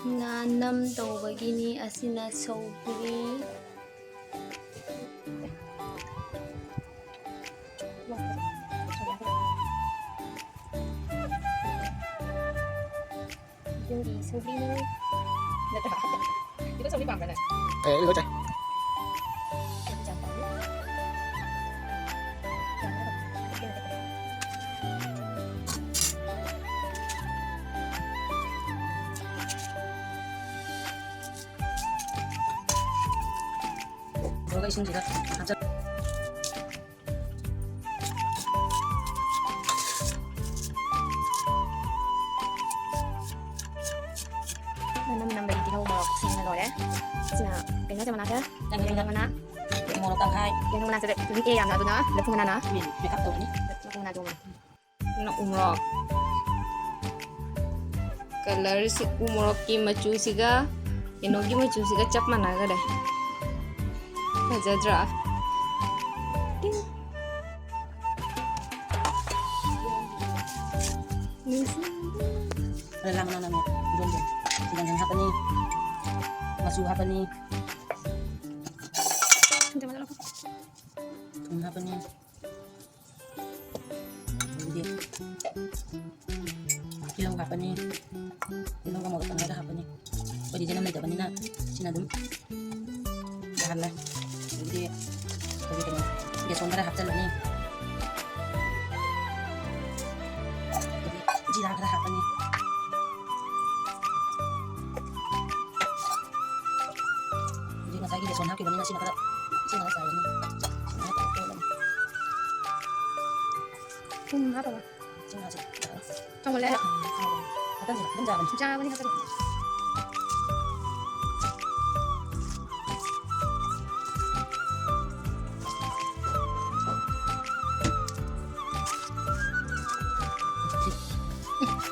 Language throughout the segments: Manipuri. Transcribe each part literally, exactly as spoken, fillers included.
ꯉꯥꯅꯝ ꯇꯧꯕꯒꯤꯅꯤ꯫ ꯑꯁꯤꯅ ꯁꯧꯒ꯭ꯔꯤ꯫ ꯌꯨꯝꯒꯤ ꯁꯧꯒ꯭ꯔꯤꯅꯤ꯫ ꯅꯠꯇ꯭ꯔꯥ? ꯏꯕ ꯁꯧꯒ꯭ꯔꯤ ꯄꯥꯝꯕ꯭ꯔꯥ ꯅꯪ? ꯑꯦ, ꯑꯩ ꯂꯣꯏ ꯆꯥꯏ꯫ ꯇꯧꯔꯒ ꯏꯁꯤꯡꯁꯤꯗ ꯍꯥꯞꯆꯤꯜ- ꯃꯅꯝ ꯅꯝꯕꯒꯤ ꯇꯤꯜꯍꯧ ꯃꯣꯔꯣꯛ ꯁꯦꯝꯕ ꯂꯣꯏꯔꯦ꯫ ꯁꯤꯅ ꯀꯩꯅꯣ ꯆꯞ ꯃꯅꯥꯁꯦ? ꯆꯅꯝ ꯃꯅꯥ꯫ ꯃꯣꯔꯣꯛ ꯇꯪꯈꯥꯏ꯫ ꯇꯤꯜꯍꯧ ꯃꯅꯥꯁꯦ ꯂꯤꯛꯑꯦ ꯌꯥꯝꯅ, ꯑꯗꯨꯅ ꯂꯐꯨ ꯃꯅꯥꯅ ꯃꯦꯀꯞ ꯇꯧꯔꯅꯤ꯫ ꯂꯐꯨ ꯃꯅꯥꯗꯣ ꯎ ꯃꯣꯔꯣꯛ꯫ ꯀꯂꯔꯁꯤ ꯎ ꯃꯣꯔꯣꯛꯀꯤ ꯃꯆꯨꯁꯤꯒ ꯀꯩꯅꯣꯒꯤ ꯃꯆꯨꯁꯤꯒ ꯆꯞ ꯃꯥꯟꯅꯈꯔꯦ꯫ ꯐꯖꯗ꯭ꯔꯥ? ꯇꯤꯡ꯫ ꯅꯨꯡꯁꯤ꯫ ꯑꯗ ꯂꯥꯡ ꯂꯥꯡ ꯂꯥꯡ ꯌꯣꯝꯗꯣꯏꯅꯤ꯫ ꯁꯤꯗ ꯍꯥꯞꯄꯅꯤ꯫ ꯃꯆꯨ ꯍꯥꯞꯄꯅꯤ꯫ ꯊꯨꯝ ꯍꯥꯞꯄꯅꯤ꯫ ꯑꯗꯒꯤꯗꯤ ꯇꯤꯜꯍꯧ ꯍꯥꯞꯄꯅꯤ꯫ ꯇꯤꯜꯍꯧꯒ ꯃꯣꯔꯣꯛ ꯇꯪꯈꯥꯏꯒ ꯍꯥꯞꯄꯅꯤ꯫ ꯑꯩꯈꯣꯏꯗꯤ ꯆꯅꯝ ꯂꯩꯇꯕꯅꯤꯅ ꯁꯤꯅ ꯑꯗꯨꯝ ꯌꯥꯍꯜꯂꯦ꯫ ꯑꯗꯒꯤꯗꯤ ꯑꯩꯈꯣꯏꯒꯤ ꯀꯩꯅꯣ, ꯕꯦꯁꯣꯟ ꯈꯔ ꯍꯥꯞꯆꯜꯂꯅꯤ꯫ ꯑꯗꯒꯤ ꯖꯤꯔꯥ ꯈꯔ ꯍꯥꯞꯄꯅꯤ꯫ ꯍꯧꯖꯤꯛ ꯉꯁꯥꯏꯒꯤ ꯕꯦꯁꯣꯟ ꯍꯥꯞꯈꯤꯕꯅꯤꯅ ꯁꯤꯅ ꯈꯔ, ꯁꯤꯅ ꯈꯔ ꯆꯥꯏꯔꯅꯤ꯫ ꯁꯨꯃꯥꯏꯅ ꯇꯧꯔꯒ ꯇꯣꯠꯂꯅꯤ꯫ ꯊꯨꯝ ꯍꯥꯞꯄꯕ? ꯆꯤꯡ ꯍꯥꯞꯆꯤꯜꯂꯣ꯫ ꯊꯣꯡꯒꯜꯂꯦ ꯍꯥꯏꯔꯣ? ꯎꯝ, ꯊꯣꯡꯒꯜꯂꯦ꯫ ꯉꯥꯛꯇꯪꯁꯤꯗ ꯑꯗꯨꯝ ꯆꯥꯕꯅꯤ꯫ ꯆꯥꯕꯅꯤ ꯉꯥꯛꯇꯪ꯫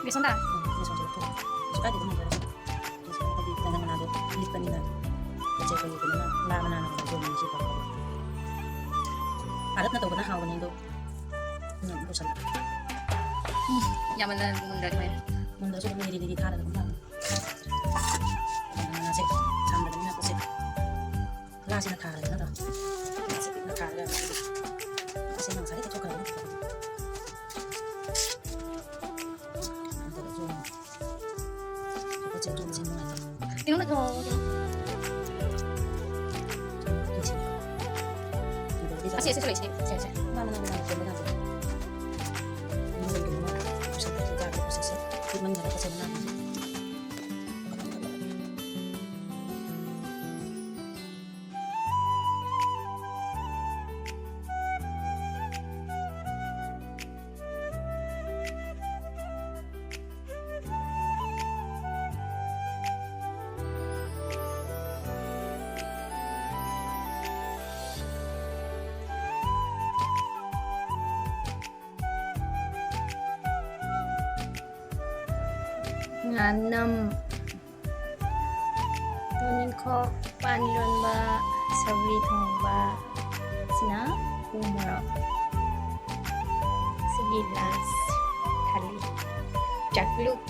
ꯕꯦꯁꯣꯟꯗ? ꯎꯝ, ꯕꯦꯁꯣꯟꯁꯦ ꯂꯧꯊꯣꯛꯑꯣ꯫ ꯀꯩꯁꯨ ꯀꯥꯏꯗꯦ, ꯑꯗꯨꯝ ꯂꯩꯖꯔꯁꯅꯨ꯫ ꯕꯦꯁꯣꯟ ꯍꯥꯏꯗꯤ ꯆꯅꯝ ꯃꯅꯥꯗꯣ ꯂꯤꯛꯄꯅꯤꯅ꯫ ꯄꯣꯠ ꯆꯩ ꯑꯩꯈꯣꯏꯒꯤ ꯀꯩꯅꯣꯅ, ꯉꯥ ꯃꯅꯥꯅ ꯀꯩꯅꯣ ꯇꯧꯕꯅꯤ ꯁꯤ ꯇꯧꯕ꯫ ꯄꯥꯔꯞꯅ ꯇꯧꯕꯅ ꯍꯥꯎꯕꯅꯦ ꯑꯗꯣ꯫ ꯎꯝ, ꯂꯣꯏꯁꯜꯂꯦ꯫ ꯎꯝ, ꯌꯥꯝꯃꯟꯗꯅ ꯃꯨꯟꯗ꯭ꯔꯗꯤ ꯐꯩ꯫ ꯃꯨꯟꯗ꯭ꯔꯁꯨ ꯑꯗꯨꯝ ꯂꯤꯔꯤ ꯂꯤꯔꯤ ꯊꯥꯔꯒ ꯑꯗꯨꯝ ꯍꯥꯎꯕꯅꯦ꯫ ꯁꯤꯅ ꯊꯥꯔꯒ ꯅꯠꯇ꯭ꯔꯣ? ꯁꯤ ꯄꯤꯛꯅ ꯊꯥꯔꯒ ꯁꯤꯅ ꯉꯁꯥꯏꯗꯩ ꯇꯧꯊꯣꯛꯈ꯭ꯔꯕꯅꯤ꯫ ꯑꯗꯨꯒ ꯌꯣꯝꯃꯣ꯫ ꯄꯣꯠꯁꯦ ꯌꯣꯝꯕꯁꯦ ꯅꯨꯡꯉꯥꯏꯇꯦ꯫ ꯀꯩꯅꯣꯝꯗ ꯊꯣꯡꯉꯣ꯫ ꯑꯁꯤ, ꯑꯁꯤꯁꯨ ꯂꯩ, ꯁꯤ, ꯁꯦ, ꯁꯦ꯫ ꯃꯥꯅ, ꯃꯥꯅ, ꯃꯥꯅ ꯊꯣꯡꯕ ꯌꯥꯗꯦ꯫ ꯃꯥꯅ ꯀꯩꯅꯣꯝꯃ ꯄꯨꯁꯜꯂꯛꯄ ꯌꯥꯗꯦ, ꯄꯣꯠꯁꯦ꯫ ꯄꯤꯛꯃꯟꯈꯔꯦ, ꯄꯣꯠꯁꯦ ꯃꯅꯥ꯫ ꯉꯥꯅꯝ, ꯇꯨꯅꯤꯡꯈꯣꯛ, ꯄꯥꯟ ꯏꯔꯣꯟꯕ, ꯁꯧꯒ꯭ꯔꯤ ꯊꯣꯡꯕ, ꯁꯤꯅ ꯎ ꯃꯣꯔꯣꯛ꯫ ꯁꯤꯒꯤ last ꯊꯥꯂꯤ꯫ ꯆꯥꯛꯂꯨꯛ꯫